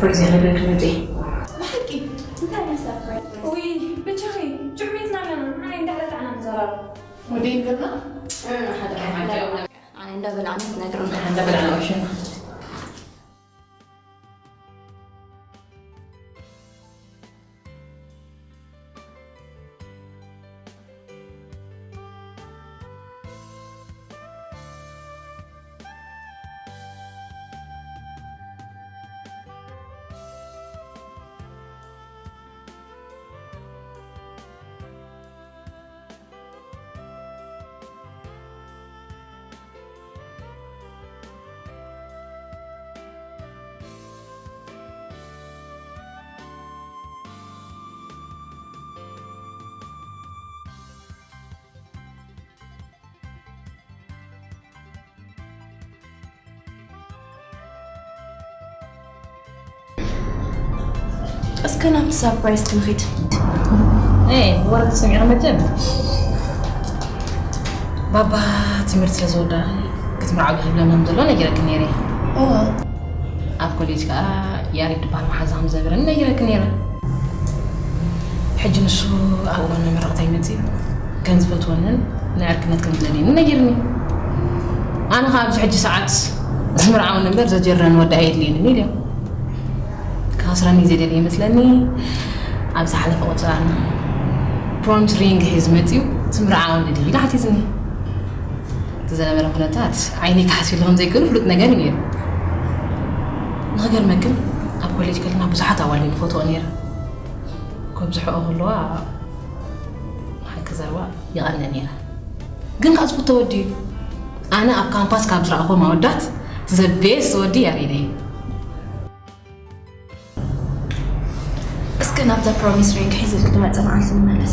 ፕሬዝ ያደረግን እንዴ? ብሓቂ እንታይ ዓይነት ሰርፕራይዝ? ውይ ብቻኺ ጭዕቤትና ኣለና። ኣነ እንዳዕለታ ዓና ንዘራረብ። ወደይ ገርና ኣነ እንዳበላዕና ትነግርና። እንዳበላዕና ወሽና። እስከ ናብቲ ሰርፕራይዝ ክንኺድ። ወረድ ሰሚዐ መጀም ባባ ትምህርቲ ስለ ዝወዳኺ ክትምርዓዊ ክብለና ከም ዘሎ ነጊረኪ ነይረ። ኣብ ኮሌጅ ከዓ ያሬድ ዝበሃል መሓዛ ከም ዝነበረኒ ነጊረኪ ነይረ። ሕጂ ንሱ ኣብ እዋን ናይ መረቕታይ መፂኡ ከም ዝፈትወንን ንዕርክነት ከም ዝደልየኒ ነጊርኒ። ኣነ ከዓ ኣብዚ ሕጂ ሰዓት ዝምርዓውን እምበር ዘጀረን ወዲ ኣየድልየንን ኢልዮ። ክኸስረኒ ዘይደሊ ይመስለኒ። ኣብ ዝሓለፈ ቁፅራን ፕሮምት ሪንግ ሒዝ መፂኡ ትምርዓወኒ ድዩ ኢሉ ሓቲትኒ። እቲ ዝነበረ ኩነታት ዓይኒ ክሓስብሉ ከም ዘይክእል ፍሉጥ ነገር እዩ ነይሩ። ንኽገርመክን ኣብ ኮሌጅ ከለና ብዙሓት ኣዋልድ ክፈትዎ ነይረ። ከብዝሕኦ ከለዋ ሓቂ ዘረባ ይቐንእ ነይረ። ግን ከዓ ዝፍቶ ወዲ እዩ። ኣነ ኣብ ካምፓስ ካብ ዝረኣኹዎም ኣወዳት ዘቤስ ወዲ ያሬድ እዩ። እስከ ናብዛ ፕሮሚስ ሪንግ ሒዝልክ ትመጽእ መዓልቲ ንመለስ።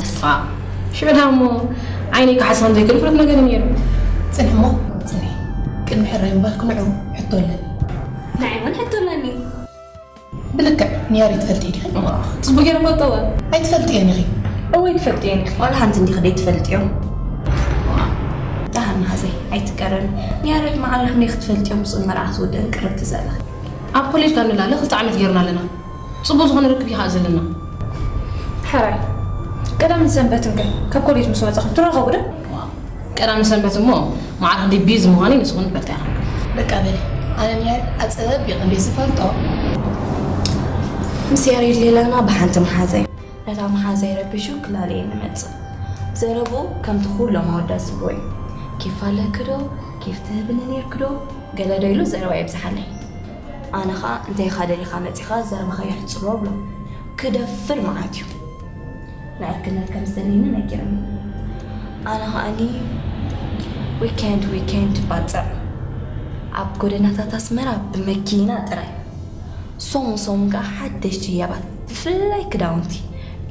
ሽዑ ዳ እሞ ዓይነይ ክሓስብ ዘይክእል ፍሉጥ ነገር እዩ ነይሩ። ፅንሕ እሞ ፅንሕ። ቅድሚ ሕራይ ምባልክ ንዑ ሕቶ ኣለኒ። ንዓይ እውን ሕቶ ኣለኒ። ብልክዕ ንያሬ ትፈልጥዮ ዲኺ? ፅቡቅ ገይረ ፈልጠወ። ኣይትፈልጥዮን ኢኺ። እወ ትፈልጥዮን ኢኺ። ዋላ ሓንቲ እንዲኺ ደይትፈልጥዮም። ደሓን መሓዘይ ኣይትቀረኒ። ንያሬድ ማዕረ ክንደይ ክትፈልጥዮም ብፁን መርዓ ክትውድእን ቅርብቲ ዘለኺ። ኣብ ኮሌጅ ካብ ንላለ ክልተ ዓመት ገይርና ኣለና። ፅቡቅ ዝኾነ ርክብ እዩ ከዓ ዘለና። ሕራይ ቀዳምን ሰንበትን ግን ካብ ኮሌጅ ምስ ወፃኹም ትራኸቡ ዶ? ቀዳምን ሰንበት እሞ ማዕረ ክንደይ ቢዚ ምዃነይ ንስኹን ትፈልጣ ኢኻ። በቃ በሊ ኣነ ንያሬድ ኣፀቢቐ እንድየ ዝፈልጦ። ምስ ያሬድ ሌላና ብሓንቲ መሓዘይ ነታ መሓዘይ ረቢሹ ክላለየ ንመፅእ። ዘረብኡ ከምቲ ኩሎም ኣወዳት ዝብልዎ እዩ። ኬፍ ኣለኪ ዶ? ኬፍ ትህብኒ ነይርኪ ዶ? ገለ ዶ ኢሉ ዘረባ የብዝሓለይ። ኣነ ኸኣ እንታይ ኢኻ ደሊኻ መጺኻ ዘረባኻ የሕጽሮ እብሎ። ክደፍር መዓት እዩ። ንዕርክነት ከም ዝደልየኒ ነጊሩኒ። ኣነ ኸኣኒ ዊኬንድ ዊኬንድ ባጽዕ ኣብ ጎደናታት ኣስመራ ብመኪና ጥራይ። ሰሙን ሰሙን ከኣ ሓደሽቲ ህያባት ብፍላይ ክዳውንቲ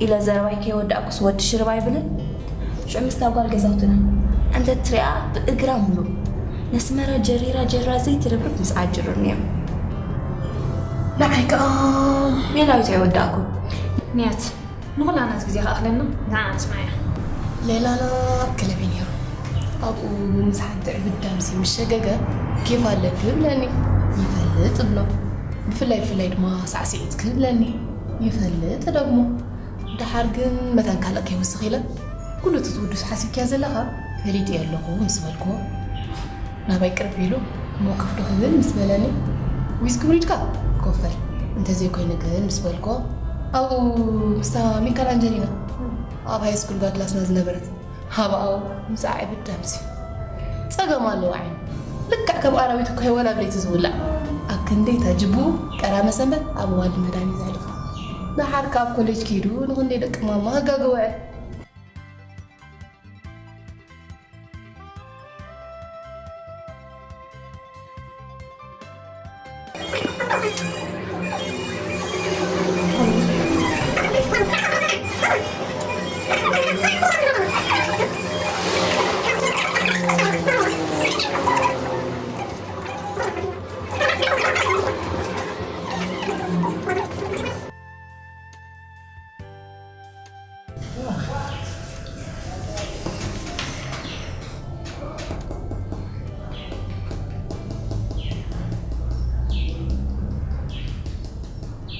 ኢለ ዘረባይ ከይወዳእኩስ ወዲ ሽርብ ኣይብልን። ሽዑ ምስታ ጓል ገዛውትና እንተ ትሪኣ ብእግራ ምሉእ ነስመራ ጀሪራ ጀሪራ ዘይትደብር ምስ ዓጅሩ ነይሩ። ንዓይ ከኣ ሜላዊት ኣይወዳእኩ። ንያት ንኹላ ናት ግዜ ከኣኽለና ንዓ ንስማያ። ሌላና ኣብ ክለብ እዩ ነይሩ። ኣብኡ ምስ ሓንቲ ዕብድ ዳምሲ ምስ ሸገገ ኬፍ ኣለኪ ይብለኒ። ይፈልጥ እብሎ። ብፍላይ ብፍላይ ድማ ሳዕስዒት ክብለኒ ይፈልጥ ደግሞ። ደሓር ግን መታን ካልእ ከይውስኽ ኢለ፣ ኩሉ እቲ ትውድሱ ሓሲብክያ ዘለኻ ፈሊጠዮ ኣለኹ ምስ በልክዎ፣ ናባይ ቅርብ ኢሉ፣ እሞ ከፍ ዶ ክብል ምስ በለኒ፣ ዊስኪ ውሪድካ ኮፍ በል፣ እንተዘይኮይኑ ግን ምስ በልክዎ፣ ኣብኡ ምስታ ሚካል ኣንጀሊና ኣብ ሃይስኩል ጓድላስና ዝነበረት ሃብኣው ምስ ኣዒብት ደምሲ ጸገም ኣለዎ ዓይኑ። ልክዕ ከም ኣራዊት እኮ ሄወን ኣብ ለይቲ ዝውላዕ። ኣብ ክንደይ ታጅቡ ቀራመ ሰንበት ኣብ ዋልድ መድሃኒት ዘሕልፎ። ደሓር ካብ ኮሌጅ ከይዱ ንኽንደይ ደቂ ማማ ህጋገ ውዕል።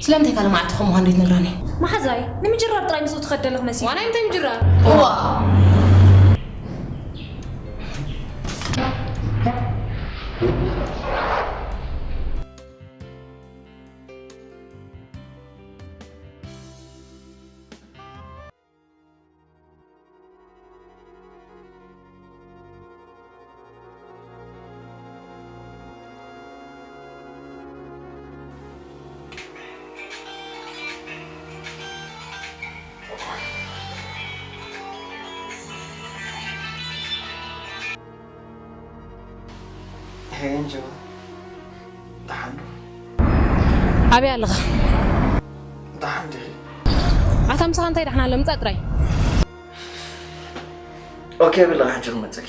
ስለምንታይ ካልእ መዓልቲ ከምኡ ኳ እንዴት ነግራኒ? መሓዛይ፣ ንምጅራር ጥራይ ምስኡ ትኸደለኽ መሲሉ። ዋና እንታይ ምጅራር? እዋ። ሄንጆ፣ ደሓን ዶ? ኣበይ ኣለኻ? ደሓን ዲኺ? ኣታ ምሳኻ እንታይ ደሓን ኣሎ? ምጻእ ጥራይ። ኦኬ፣ ብለኻ ሕጂ ክመጸኪ።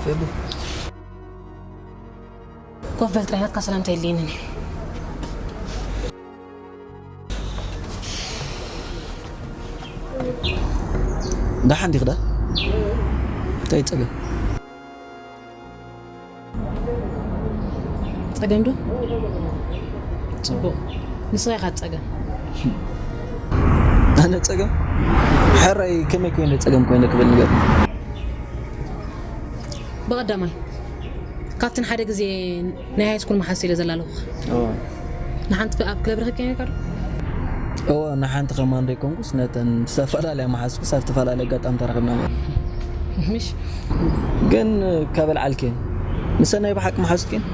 ፌቡ። ኮፍ በል ጥራይ፣ ናትካ ሰላምታ የድልየንን እዩ። ደሓን ዲኺ ዳ? እንታይ ጸገም? ጸገም ዶ? ጽቡቕ። ንስኻ ኢኻ ጸገም። ኣነ ጸገም? ሕራይ ከመይ ኮይነ ጸገም ኮይነ ክብል ንገር። ብቐዳማይ፣ ካብቲ ንሓደ ግዜ ናይ ሃይስኩል መሓዙት ኢለ ዘላለኹኻ። ኦ። ንሓንቲ ኣብ ክለብ ረኺብካዮ ነይርካ ዶ? እወ፣ ንሓንቲ ከማን ዘይኮንኩስ፣ ነተን ዝተፈላለያ መሓዙትኩስ ኣብ ዝተፈላለየ ኣጋጣሚ ተራኺብና ነይርና። ምሽ? ግን ካብ ኣልዓልክየን፣ ንሰን ናይ ብሓቂ መሓዙትክየን?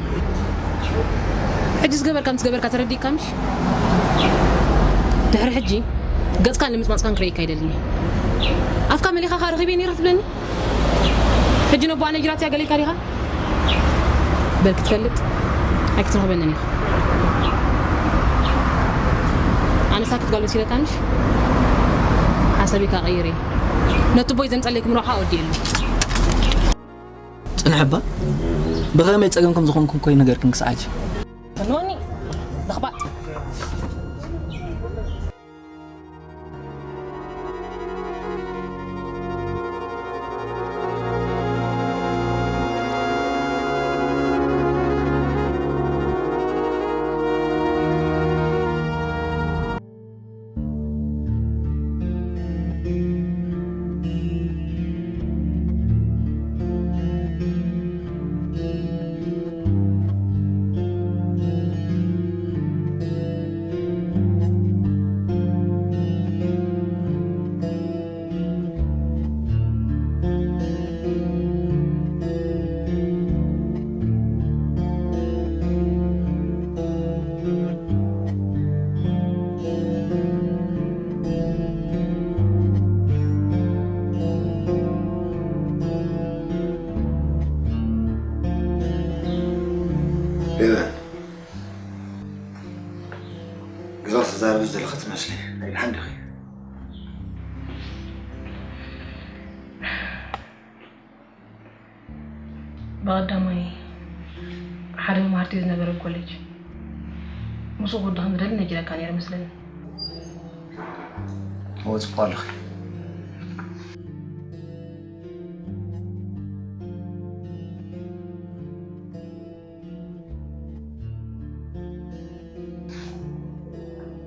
ሕጂ ዝገበርካ ምስ ገበርካ ተረዲእካ ምሽ? ድሕሪ ሕጂ ገጽካን ልምጽማጽካን ክርእየካ ኣይደልን እየ። ኣፍካ መሊኻ ከኣ ረኺበ ነይረ ትብለኒ? ሕጂ ነቦኣ ነጊራትያ ገለ ኢልካ ዲኻ? በል ክትፈልጥ ኣይክትረኽበንን ኢኻ። ኣነስ ክትጓል መሲለካ ምሽ? ሓሳበይ ከኣ ቀይረ። ነቲ ቦይ ዘምጸለይ ክምርዖ ከኣ ወዲኤሉ። ጽንሕ እባ። ብኸመይ ጸገም ከም ዝኾንኩ እኮ ይነገርክን ክስዓልኪ። ፈንወኒ። ለኽባጥ። ሄለን፣ ግዛት ትዛረቢ ዘለኺ ትመስሊ። ኣይደሓን ዲኺ? ብቐዳማይ ሓደ መማህርቲ ዝነበረ ኮሌጅ ምስኡ ክወዲ ከም ዝደሊ ነጊረካ ነይረ መስለኒ። እወ፣ ጽቡቕ ኣለኺ።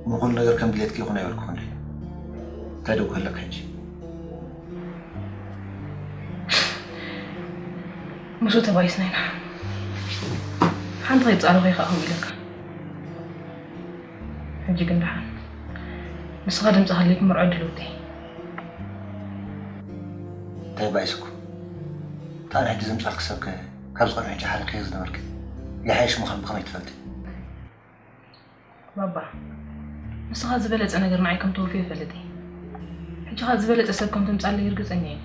እሞ ኩሉ ነገር ከም ድሌትኪ ይኹን ኣይበልኩኽን ድየ? እንታይ ደው ክህለካ ሕጂ? ምስኡ ተባኢስና ኢና። ሓንቲ ከይጻረኹ ኢኻ ከምኡ ኢለካ። ሕጂ ግን ደሓን። ንስኻ ድምጺ ሃልዩ ክምርዖ ድልውቲ። እንታይ ባይስኩ? እታ ንሕጂ ዘምጻልኪ ሰብከ ካብዚ ቅድሚ ሕጂ ሓሪቕዮ ዝነበርኪ ይሓይሽ ምዃኑ ብኸመይ ትፈልጢ? ባባ፣ ንስኻ ዝበለጸ ነገር ንዓይ ከም ተወፍዮ ይፈልጥ እየ። ሕጂ ኸኣ ዝበለጸ ሰብ ከም ተምጻለይ ርግጸኛ እየ።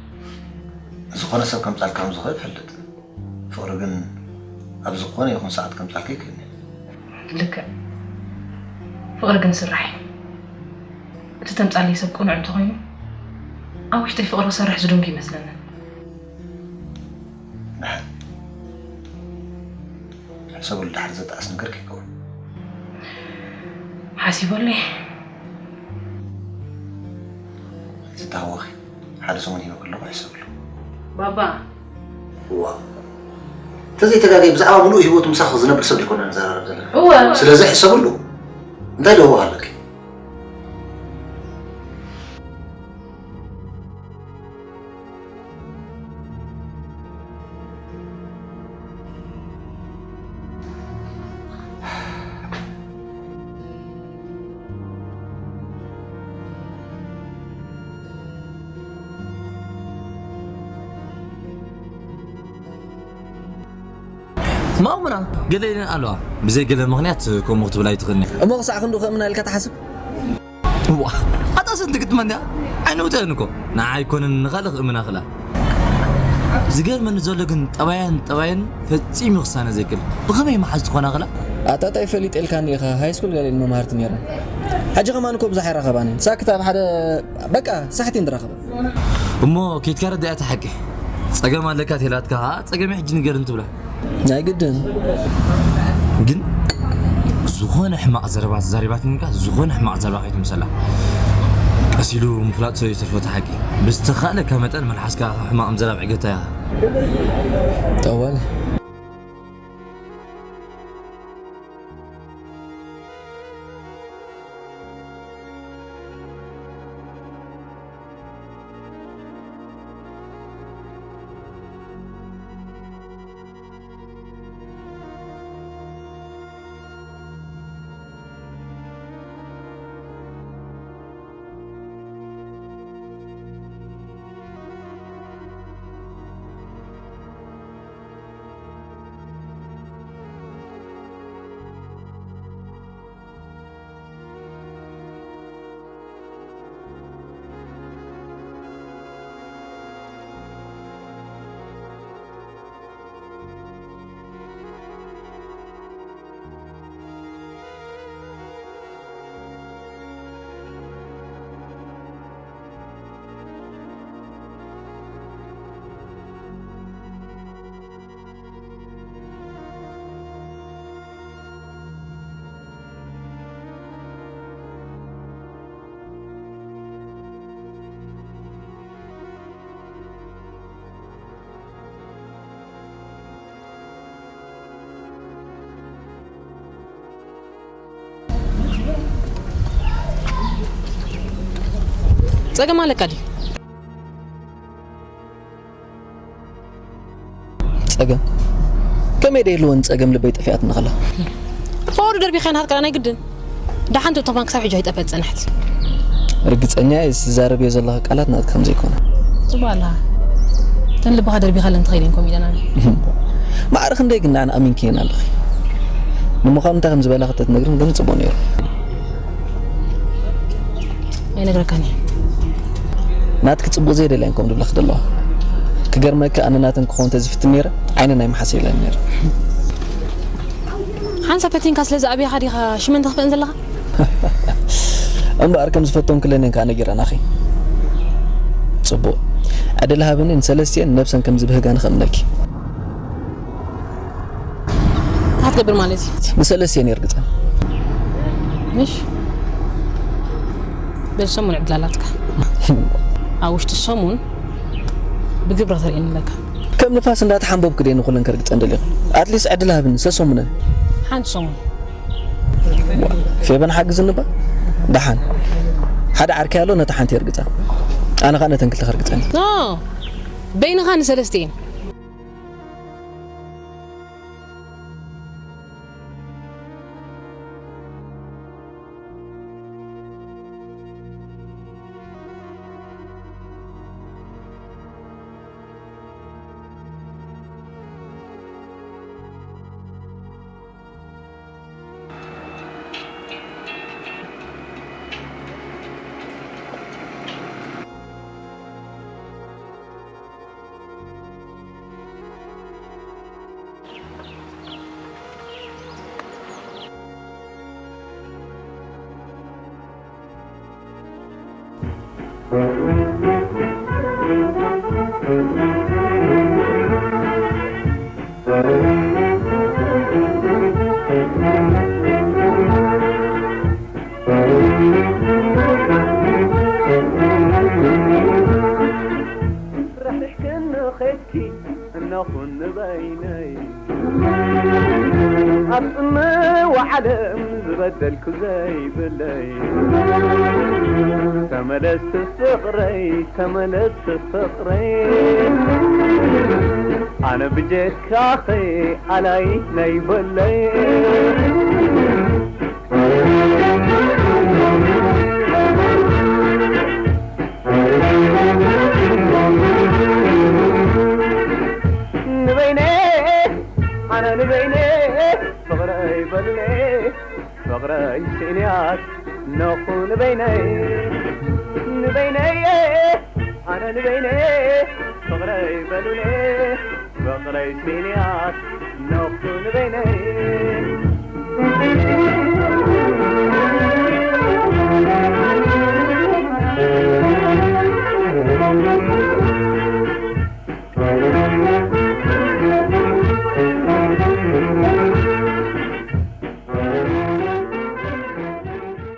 ዝኾነ ሰብ ከምጻልካ ከም ዝኽእል እፈልጥ። ፍቕሪ ግን ኣብ ዝኾነ ይኹን ሰዓት ከምጻልካ ይክእልኒ። ልክዕ። ፍቕሪ ግን ስራሕ እዩ። እቲ ዝተምጻለይ ሰብ ቅኑዕ እንተኾይኑ፣ ኣብ ውሽጠይ ፍቕሪ ክሰርሕ ዝደንጉ ይመስለኒ። ንሓ ሕሰበሉ፣ ድሓር ዘጣዕስ ነገር ከይከውን። ሓሲበሉ እየ። ዝታወኺ ሓደ ሰሙን ሂበ ከለኹ ሕሰብሉ። ባባ። እዋ፣ እንተዘይተጋገየ ብዛዕባ ምሉእ ህይወቱ ምሳኺ ዝነብር ሰብ ዘይኮነ ንዘራረብ ዘለና። እወ። ስለዚ ሕሰብሉ። እንታይ ደወ ኣለኪ? ማእሙና ገለ ኢለን ኣለዋ። ብዘይ ገለ ምኽንያት ከምኡ ክትብል ኣይትኽእልን እያ። እሞ ክሳዕ ክንዱ ከምና ኢልካ ትሓስብ? እዋ፣ ኣታ ስንቲ ክትመን እያ? ዓይነውተን እኮ ንዓይ ኣይኮነን ንኻልእ ክእምና ክላ። ዝገርመኒ ዘሎ ግን ጠባያን ጠባያን ፈጺሙ ክሳነ ዘይክል። ብኸመይ መሓዝ ትኾና ክላ? ኣታ ታይ ፈሊጥ ኢልካኒ ኢኻ? ሃይስኩል ገሊአን መምሃርቲ ነይረን። ሕጂ ከማን እኮ ብዙሕ ኣይራኸባን እየን። ሳክት ኣብ ሓደ በቃ ሳሕቲ ንራኸባ። እሞ ኬድካ ረዳእታ ሓቂ። ጸገም ኣለካ ተላትካ፣ ጸገም ሕጂ ንገርን ትብላ። ናይ ግድን። ግን ዝኾነ ሕማቕ ዘረባ ተዛሪባትኒ ኢልካ፣ ዝኾነ ሕማቕ ዘረባ ከይትምሰላ። ቀስ ኢሉ ምፍላጥ ሰብ ዝተፈተ ሓቂ። ብዝተኻእለካ መጠን መልሓስካ ካብ ሕማቕ ምዝራብ ዕገታ ኢኻ። ጠዋል። ጸገም ኣለካ ድዩ? ጸገም? ከመይ ደይህልወን ጸገም ልበይ ጠፊኣትኒ ከላ? ፈቐዱ ደርቢኻ ናትካ ናይ ግድን። ደሓን ትእቶማ ክሳብ ሕጂ ኣይጠፍአት ጸንሐት። ርግጸኛ እየ፣ ዝዛረብዮ ዘለኻ ቃላት ናትካ ከም ዘይኮነ። ጽቡቕ ኣለኻ። እተን ልብኻ ደርቢኻለን ትኸይድ እየን ኮሚደናኒ። ማዕረ ክንደይ ግን ንዓን ኣሚንክየን ኣለኺ? ንምዃኑ እንታይ ከም ዝበላኺ ተትነግርኒ ግን ጽቡቕ ነይሩ። ኣይነግረካን እየ። ናትኪ ጽቡቕ ዘይደልያን ከም ዝብለኺ ዘለዋ። ክገርመኪ ኣነ ናተን ክኸውን ተዝፍትን ነይረ፣ ዓይነን ኣይመሓሰ ኢለን ነይረ። ሓንሳብ ፈቲንካ ስለ ዝኣብያኻ ዲኻ ሽመን ተኽፍእን ዘለኻ? እምበኣር ከም ዝፈተንክለን እየን ከኣ ነጊረናኺ። ጽቡቕ። ዕድል ሃብኒ ንሰለስቲኤን ነብሰን ከም ዝብህጋ ንኸእምነኪ። እንታይ ትገብር ማለት እዩ? ንሰለስቲኤን የርግጸን። ምሽ? በል ሰሙን ዕድል ኣላትካ። ኣብ ውሽጢ ሰሙን ብግብሪ ተርእየኒ ኣለካ። ከም ንፋስ እንዳተሓንበብኩ ድየ ንኹለን ከርግጸን ደሊኹ? ኣትሊስት ዕድል ሃብኒ፣ ሰሰሙነን። ሓንቲ ሰሙን። ፌበን ሓግዝኒ እባ። ደሓን። ሓደ ዓርከይ ኣሎ፣ ነታ ሓንቲ የርግጻ። ኣነ ኸኣ ነተን ክልተ ከርግጸን። ኖ፣ በይንኻ ንሰለስቲኤን። ርሕርሕክን ኸድኪ እነኹን ንበይነይ ኣብ ጽምዋ ዓለም ዝበደልኩ ዘይብለይ። ተመለስ ፍቕረይ፣ ተመለስ ፍቕረይ፣ ኣነ ብጀካኸ ኣላይ ናይ በለይ። ንበይነ ኣነ ንበይነ ፍቕረይ በልነ፣ ፍቕረይ ስእንያት ነኹ ንበይነይ። ንበይነይ ኣነ ንበይነ ፍቕረይ በሉነ፣ ፍቕረይ ስእንያት ነኹ ንበይነይ።